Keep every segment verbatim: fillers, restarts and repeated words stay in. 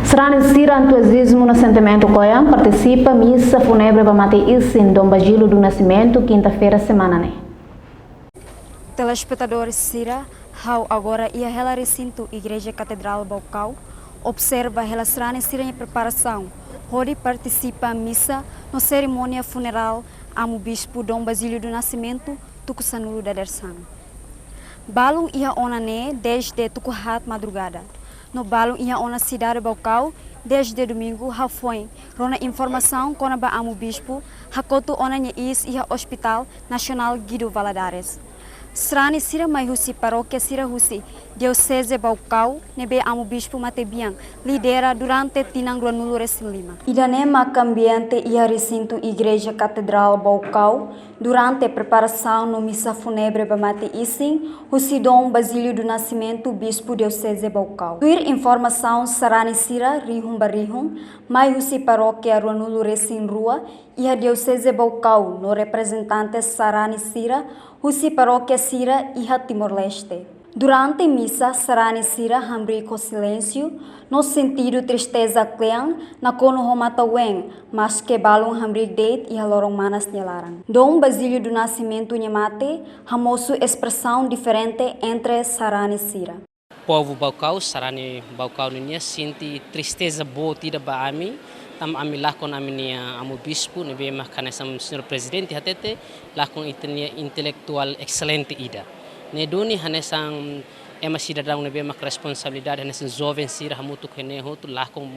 Sarani sira, entuziazmu no sentimentu ko'alia partisipa misa fúnebre ba mate-isin Dom Basílio do Nascimento, kinta-feira semana ne'e. Telespetadores sira, ha'u agora iha hela resintu Igreja Katedrál Baucau, observa hela sarani sira-nia preparasaun hodi partisipa misa no serimónia funerál Amu Bispu Dom Basílio do Nascimento, tuku sanulu dadeer-san. Balun iha ona ne'e dezde tuku haat madrugada. No balun iha ona sidade Baucau dezde domingu hafoin, rona informasaun kona-ba Amu Bispu hakotu ona nia iis iha Hospital Nasionál Guido Valadares. Sarani sira mai husi parókia sira husi Dioseze Baucau ne'ebé Amu Bispu matebian lidera durante tinan ruanulu-resin-lima. Ida-ne'e maka ambiente iha resintu Igreja Katedrál Baucau durante preparasaun no misa fúnebre ba mate-isin husi Dom Basílio do Nascimento, Bispu Dioseze Baucau. Tuir informasaun, sarani sira rihun ba rihun mai husi parókia ruanulu-resin-rua iha Dioseze Baucau no reprezentante sarani sira husi parókia sira iha Timor-Leste. Durante misa, sarani sira hamriik ho silénsiu no sentidu tristeza kle'an nakonu ho matan-ween, maske balun hamriik de'it iha loron manas nia laran. Dom Basílio do Nascimento nia mate hamosu espresaun diferente entre sarani sira. Povu Baucau, sarani Baucau ninia sente tristeza boot ida ba ami, tanba ami lakon ami-nia Amu Bispu ne'ebé mak hanesan señór prezidente hatete, lakon ita-nia intelektuál exelente ida. Ne'e duni hanesan ema sidadaun ne'ebé mak responsabilidade, hanesan joven sira hamutuk ho ne'e hotu, lakon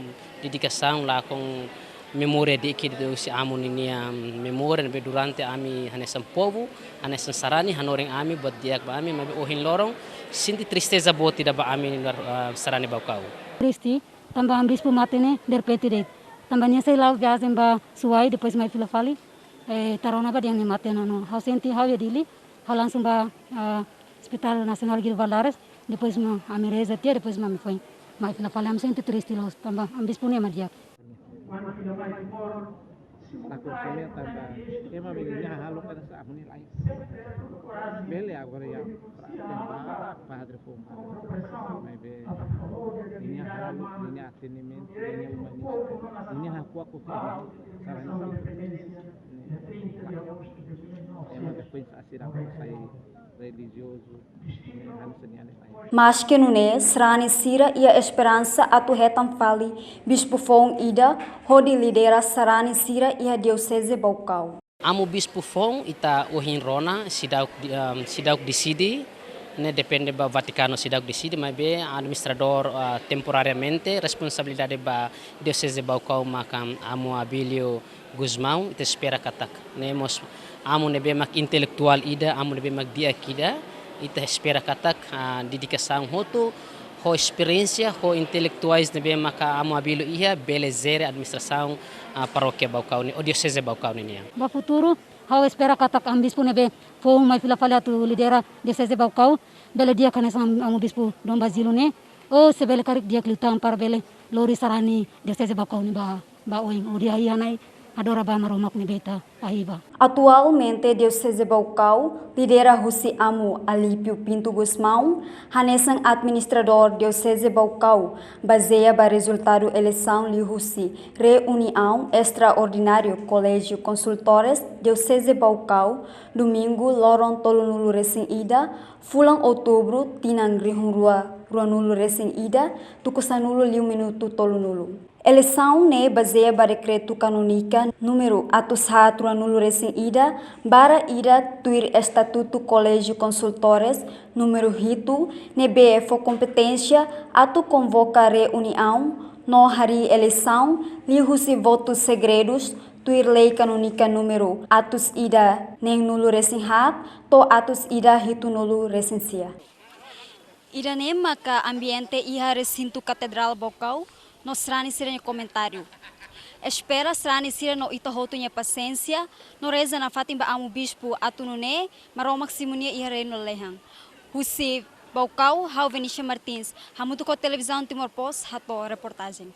dedikasaun, lakon memória di'ak ida husi Amu ninia memória ne'ebé durante ami hanesan povu, hanesan sarani hanorin ami, buat di'ak ba ami, maibé ohin loron sente tristeza boot ida ba ami, ah, sarani Baucau. Triste, tanba Amu Bispu mate ne'e derrepente de'it. Tanba nia sei la'o viajen ba Suai, depois mai fila fali, eh, ita rona ba dehan nia mate ona. Ha'u sente, ha'u iha Dili, ha'u langsung ba, ah, Hospital Nasionál Guido Valadares, depois mak ami reza tiha, depois mak ami foin mai fila fali. Ami sente triste loos, tanba Amu Bispu ne'e ema di'ak. Ita konsume tanba ema bele nia halo kada sa huni lai. Bele agora ya, pra-, temba padre foun. Maibé nia halo, nia atendimentu, nia umanista, nia hakuak ho fé. Sarani sira. Ema depois asira sai relijiozu, nia hanesan nia ne'e lai. Maske nune'e, sarani sira iha esperansa atu hetan fali bispu foun ida hodi lidera sarani sira iha Dioseze Baucau. Amu Bispu foun ita ohin rona, seidauk di-, em, seidauk deside, ne'e depende ba Vatikanu seidauk deside, maibé administradór, ah, temporariamente, responsabilidade ba Dioseze Baucau maka Amu Abílio Gusmão, ita espera katak ne'e mós amu ne'ebé mak intelektuál ida, amu ne'ebé mak di'ak ida, ita espera katak, ah, dedikasaun hotu, ho esperiénsia, ho intelektuais ne'ebé maka Amu Abílio iha, bele jere administrasaun, ah, parókia Baucau ne'e, ou dioseze Baucau ne'e nian. Ba futuru, ha'u espera katak Amu Bispu ne'ebé foun mai fila fali atu lidera dioseze Baucau, bele di'ak hanesan Amu Bispu Dom Basílio ne'e, ou se bele karik di'ak liután para bele lori sarani dioseze Baucau ne'e ba, ba oin, hodi iha-ne'e adora ba Maromak ne'ebé ita ahi ba. Atualmente, Dioseze Baucau lidera husi Amu Alípio Pinto Gusmão, hanesan administradór Dioseze Baucau, bazeia ba rezultadu eleisaun liuhusi reuniaun estraordináriu Colégio Consultores Dioseze Baucau, domingu, loron tolunulu-resin-ida, fulan outubru, tinan rihun rua ruanulu-resin-ida, tuku sanulu liu minutu tolunulu. Eleisaun ne'e bazeia ba dekretu kanónika númeru atus haat ruanulu-resin-ida barra ida tuir Estatutu Colégio Consultores númeru hitu, ne'ebé fó kompeténsia atu konvoka reuniaun no harii eleisaun liuhusi votu segredus tuir Lei Kanónika númeru atus ida neenulu-resin-haat to'o atus ida hitunulu-resin-sia. Ida-ne'e maka ambiente iha resintu Katedrál Baucau no sarani sira-nia komentáriu. Espera sarani sira no ita hotu nia pasiénsia no reza nafatin ba Amu Bispu atu nune'e Maromak simu nia iha reinu lalehan. Husi Baucau, ha'u Venícia Martins, hamutuk ho Televizaun Timor Post, hato'o reportajen.